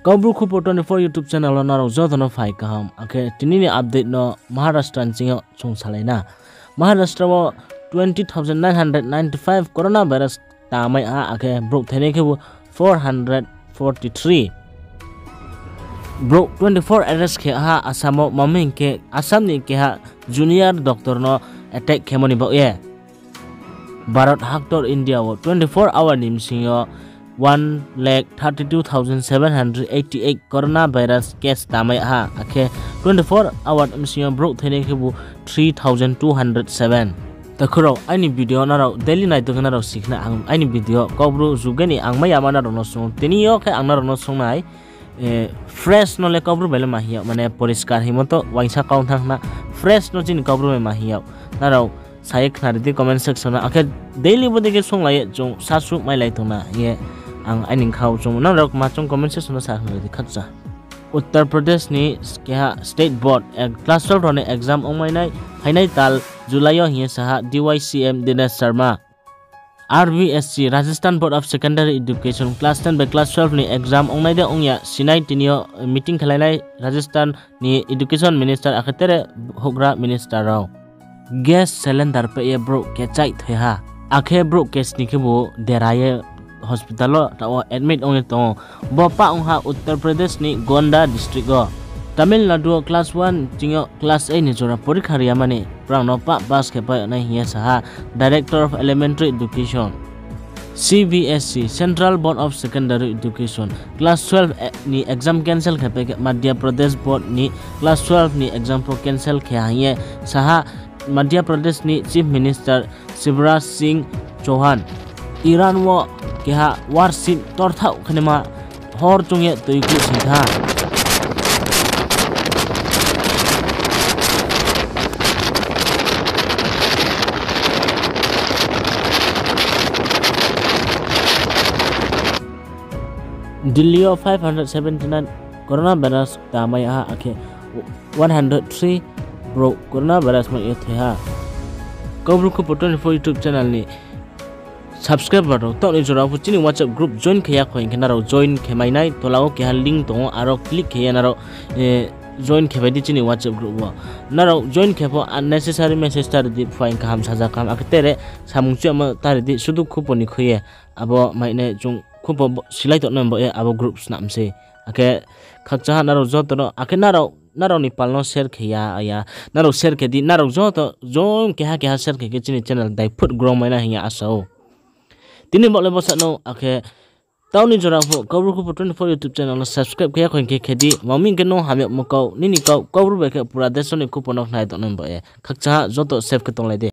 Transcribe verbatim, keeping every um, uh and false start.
Kaubru Khupo twenty four YouTube channel wo nrao joto no phai kaham. Akhe tini ni update no Maharashtra ni sing yo chung salai na. Maharashtra wo twenty thousand nine hundred ninety five coronavirus tamai ha, akhe brouh thainai khebu four hundred forty three. Brouh twenty four arrest khe ha Assam wo, mami hing khe Assam ni keha junior doctor no attack khemo ni baoh ye. Bharat haktor India wo twenty four hour ni bsing yo one lakh thirty two thousand seven hundred eighty eight coronavirus case tamai ha, akhe twenty four hour bsing yo brouh thainai khebu three thousand two hundred seven. Takhu rao, aini video nrao daily nai tong khe nrao si khna, ang aini video Kaubru juge ni ang mai yama nrao no sung. Tini yo khe ang nrao no sung nai, fresh no le Kaubru bai le ma hing yag, mane poriskar hingmo to uaingsa kau thanng khna. Fresh no chini Kaubru bai ma hing yag. Nrao sa ye khnari di comment section no. Akhe daily bodei khe sunglai ye chung sasuh mailai tong na hing ye ang aini khau chung. Nrao kma chung comment section no sa khnari di khakcha. Uttar Pradesh ni keha state board class twelve rao ni exam ongmai nai phainai tal July yo hing ye sa ha D Y C M Dinesh Sharma. R B S C, Rajasthan Board of Secondary Education, class ten bai class twelve ni exam ongnai de ong ya sinai tini yo meeting khelai nai Rajasthan ni education minister akhe tere houhgra minister rao. Gas cylinder peh ye brouh kechaih thoi ha, akhe brouh kesni khebu dera ye hospital wo taoh wo admit ong ye tong ou. Bo pah ong ha Uttar Pradesh ni Gonda district wo. Tamil Nadu wo class one ching yo class eight ni jora porikha ri yama ni brao no pah pass khe pai yag nai hing ye sa ha Director of Elementary Education. C B S E, Central Board of Secondary Education, class twelve ni exam cancel khe pai khe Madhya Pradesh board ni class twelve ni exam pho cancel khe ha hing ye sa ha Madhya Pradesh ni Chief Minister Shivraj Singh Chouhan. Iran wo keha warship torthaoh khe naima hor chung ye toi klusing tha. Delhi yo five hundred seventy nine coronavirus tamai ha, akhe one hundred three brouh coronavirus mai ye thoi ha. Kaubru Khupo twenty four YouTube channel ni subscriber rao taoh ni jora pho chini WhatsApp group join khe ya kho hing khe nrao join khe mai nai, tola wo keha link tong ou, aro click khe ye nrao join khe pai di chini WhatsApp group wo. Nrao join khe pho unnecessary message ta ri di, phuaing kaham saja kaham akhe tere samung chuamo ta ri di, sudu Khupo ni khui ye. Abo mai nai chung Khupo silai tong nai bo ye abo group snam sei. Akhe khakcha ha nrao joto no, akhe nrao ni pal no share khe ya ya. Nrao share khe di, nrao joto join keha keha share khe khe chini channel daiphut grow mai nai hing ye asa ou. Tini bo le bsa no, akhe taoh ni jora pho Kaubru Khupo twenty four YouTube channel no subscribe khe ya kho hing khe khe di, mami hing khe nung hamyagmo kau, nini kau, Kaubru bai khe pura deso ni khupo no khnai tong nai bo ye. Khakcha ha joto safe khe tonglai di.